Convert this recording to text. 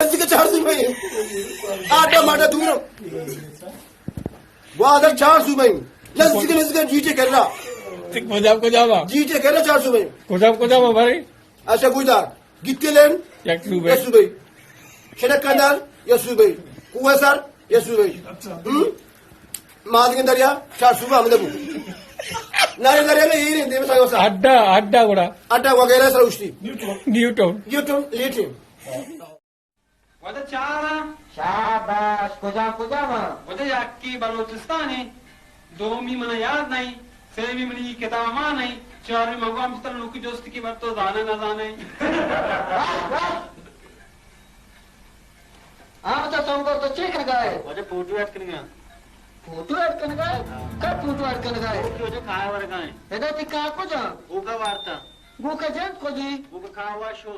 نزدیک چار صوبہ ایں۔ آٹا ماٹا دور۔ گوادر چار صوبہ ایں۔ نزدیک، نزدیک جی ٹی کرا۔ کجام، کجام آ؟ جی ٹی کرا چار صوبہ ایں۔ کجام، کجام آ بھائی؟ اچھا، گوشدار۔ گیتی لین یک صوبہ۔ یک صوبہ۔ شنکندر یک صوبہ۔ کوہ سر یک صوبہ۔ ہم؟ مازگیں دریا چار صوبہ ہمدا بو۔ نارے دریا نہ ایر ایں، دیمے ساگا سا۔ اڈا، اڈا گڑا۔ اڈا وغیرہ سر اشتی۔ New town. نیو ٹاؤن، لیٹن۔ وجہ چاراں۔ شاباش، کجام کجام آں؟ وجہ یکی بلوچستان ایں، دومی منا یاد نہ ایں، سیمی منی کتاب مان نہ ایں، چارمی من گوں ہمشتر نوکی جست کہ بر تو زانئے نہ زانئے۔ بس، بس۔ ہاں، تو سوگر تو چے کنگا ئے؟ وجہ فوٹو ایڈ کنگا۔ فوٹو ایڈ کنگا ئے؟ کب فوٹو ایڈ کنگا ئے؟ وجہ کھائے ورگا ایں۔ ادا تی کھا کجا؟ گوکا وارتا۔ گوکا جنت کجی؟ گوکا کھا ہوا شو۔